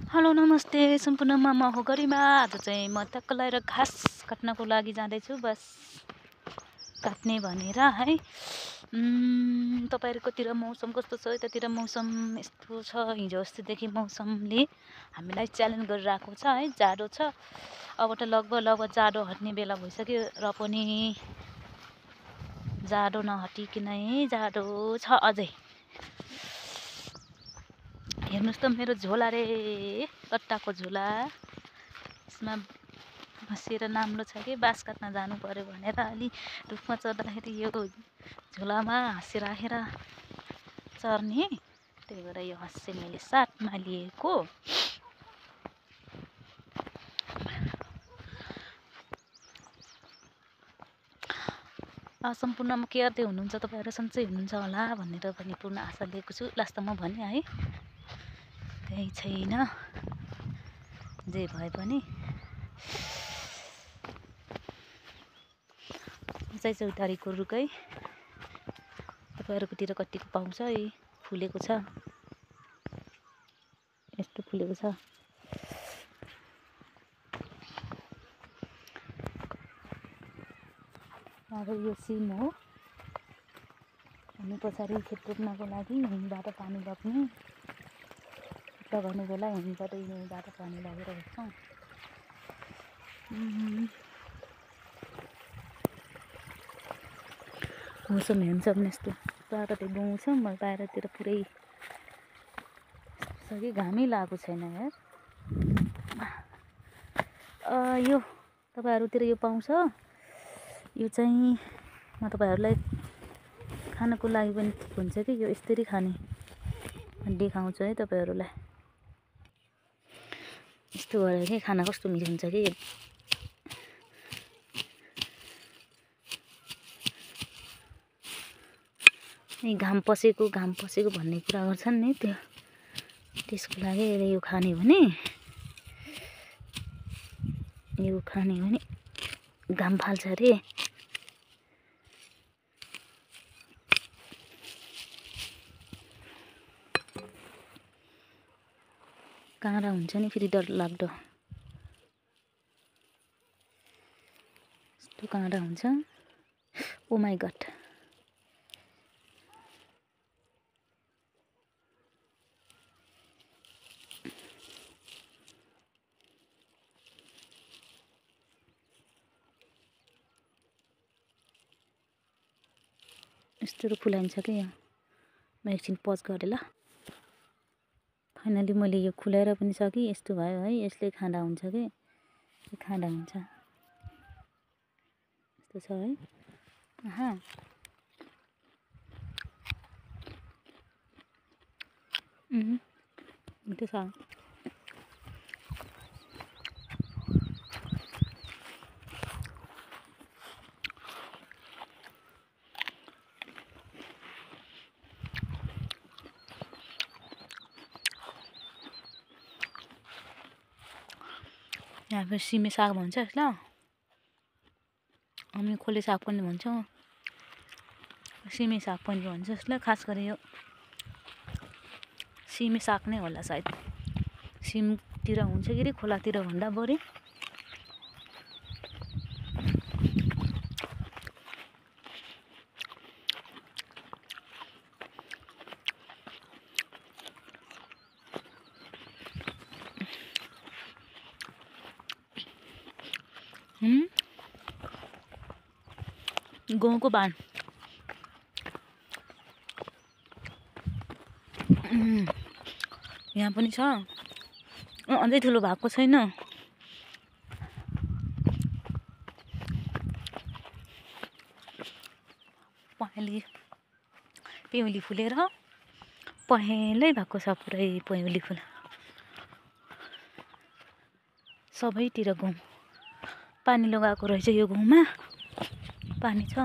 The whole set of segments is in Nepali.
हेलो नमस्ते सम्पूर्णमा म हो गरिमा। आज चाहिँ म टक्क लगाएर घाँस काट्नको लागि जाँदैछु। बस काट्ने भनेर है। तपाईहरुकोतिर मौसम कस्तो छ? यतातिर मौसम यस्तो छ, हिजो अस्तिदेखि मौसमले हामीलाई च्यालेन्ज गरिरहेको छ है। जाडो छ, अब त लगभग जाडो हट्ने बेला भइसक्यो र पनि जाडो नहटिकनै जाडो छ अझै। हेर्नुस् त मेरो झोला रे, कट्टाको झोला। यसमा बसेर नाम्रो छ कि बास काट्न जानु पर्यो भनेर अलि रुखमा चढ्दाखेरि यो झोलामा हाँसी राखेर चढ्ने। त्यही भएर यो हाँसी मैले साथमा लिएको। सम्पूर्णमा के गर्दै हुनुहुन्छ तपाईहरु? सन्चै हुनुहुन्छ होला भनेर पनि पूर्ण आशा लिएको छु। लास्टमा भने है, त्यही छैन जे भए पनि चौतारीको रुखै तपाईहरुकोतिर कतिको पाउँछ? फुलेको छ, यस्तो फुलेको छ। अब यो सिम हो, अनि पछाडि खेत रोप्नको लागि यहीँबाट पानी लग्ने। खेत गर्ने बेला यहीँबाट पानी लगेर रोप्छौँ। मौसम हेर्छ भने यस्तो बाटो त गाउँ छ, म बाहिरतिर पुरै छ कि घामै लागेको छैन यार। यो तपाईहरुतिर यो पाउँछ? यो चाहिँ म तपाईहरुलाई खानको लागि पनि ठिक हुन्छ कि यो यसरी खाने देखाउँछु है तपाईहरुलाई। यस्तो गरेर के खाना कस्तो मिठो हुन्छ कि। घाम पसेको भन्ने कुरा गर्छन् नि, त्यसको लागि यो खाने भने घाम फाल्छ अरे। काँडा हुन्छ नि फेरि डर लाग्दो, यस्तो काँडा हुन्छ। ओ माई गड। यस्तो फुलाइन्छ कि यहाँ। म एकछिन पज गरेँ ल। फाइनली मैले यो खुलाएर पनि सकेँ। यस्तो भयो है, यसले खाँदा हुन्छ कि खाँदा हुन्छ, यस्तो छ है। मिठो छ। यहाँ फेरि सिमे साग भन्छ यसलाई, हामी खोले साग पनि भन्छौँ, सिमे साग पनि भन्छ यसलाई। खास गरी यो सिमे साग नै होला सायद। सिमतिर हुन्छ कि खोलातिर भन्दा बढी। गाउँको बान यहाँ पनि छ, अझै ठुलो भएको छैन। पहेँली फुलेर पहेँलै भएको छ, पुरै पहेँली फुल सबैतिर। गाउँ पानी लगाएको रहेछ, यो गाउँमा पानी छ।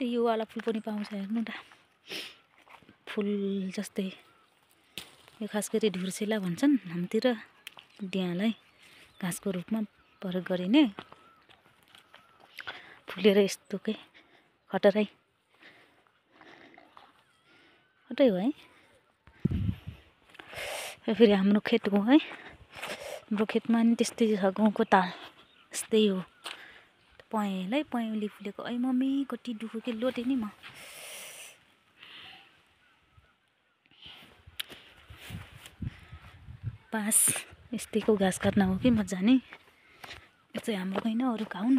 यो वाला फुल पनि पाउँछ, हेर्नु त, फुल जस्तै। यो खास गरी ढुर्सेला भन्छन् हाम्रोतिर, डियालाई घाँसको रूपमा प्रयोग गरिने। फुलेर यस्तो के खटरै कतै हो है फेरि हाम्रो खेत हो है हाम्रो खेतमा नि त्यस्तै छ गाउँको ताल यस्तै हो पहेँलै पहेँली फुलेको ऐ मम्मी कति दुःख के लोटे नि म बाँस यस्तैको घाँस काट्न हो कि मजा नि यो चाहिँ हाम्रो होइन अरू खाउन्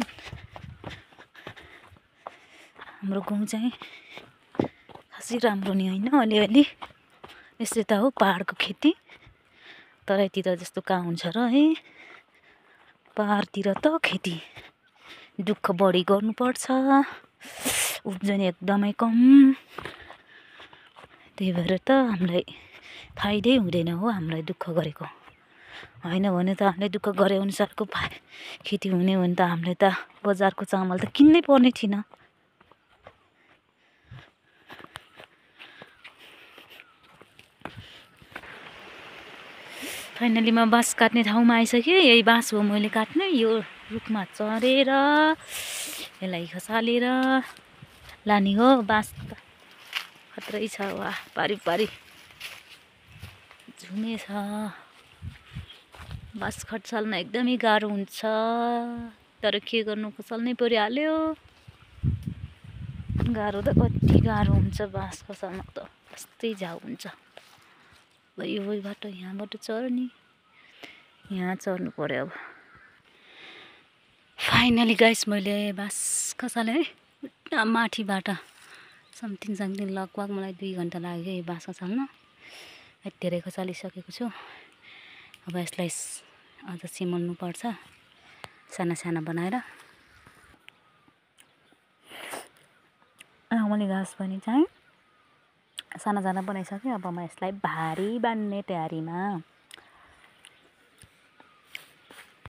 हाम्रो गाउँ चाहिँ खासै राम्रो नि होइन अलिअलि यस्तै त हो पहाडको खेती तराईतिर जस्तो कहाँ हुन्छ र है पहाडतिर त खेती दुःख बढी गर्नुपर्छ उब्जनी एकदमै कम त्यही भएर त हामीलाई फाइदै हुँदैन हो हामीलाई दुःख गरेको होइन भने त हामीले दुःख गरे अनुसारको खेती हुने हो भने त हामीलाई त बजारको चामल त किन्नै पर्ने थिएन फाइनली म बाँस काट्ने ठाउँमा आइसकेँ यही बाँस हो मैले काट्ने यो रुखमा चढेर यसलाई खसालेर लाने हो बाँस त खत्रै छ वा पारी पारी झुमे छ बाँस खसाल्न एकदमै गाह्रो हुन्छ तर के गर्नु खसाल्नै परिहाल्यो गाह्रो त कति गाह्रो हुन्छ बाँस खसाल्न त यस्तै झाउ हुन्छ यो बाटो यहाँबाट चढ्ने यहाँ चढ्नु पर्यो अब फाइनली गाइस मैले बाँस खसालेँ है माथिबाट समथिङ लगभग मलाई 2 घन्टा लाग्यो यो बाँस खसाल्न धेरै खसालिसकेको छु अब यसलाई अझ सिमल्नु पर्छ साना साना बनाएर मैले घाँस पनि चाहिँ साना साना बनाइसकेँ अब म यसलाई भारी बान्ने तयारीमा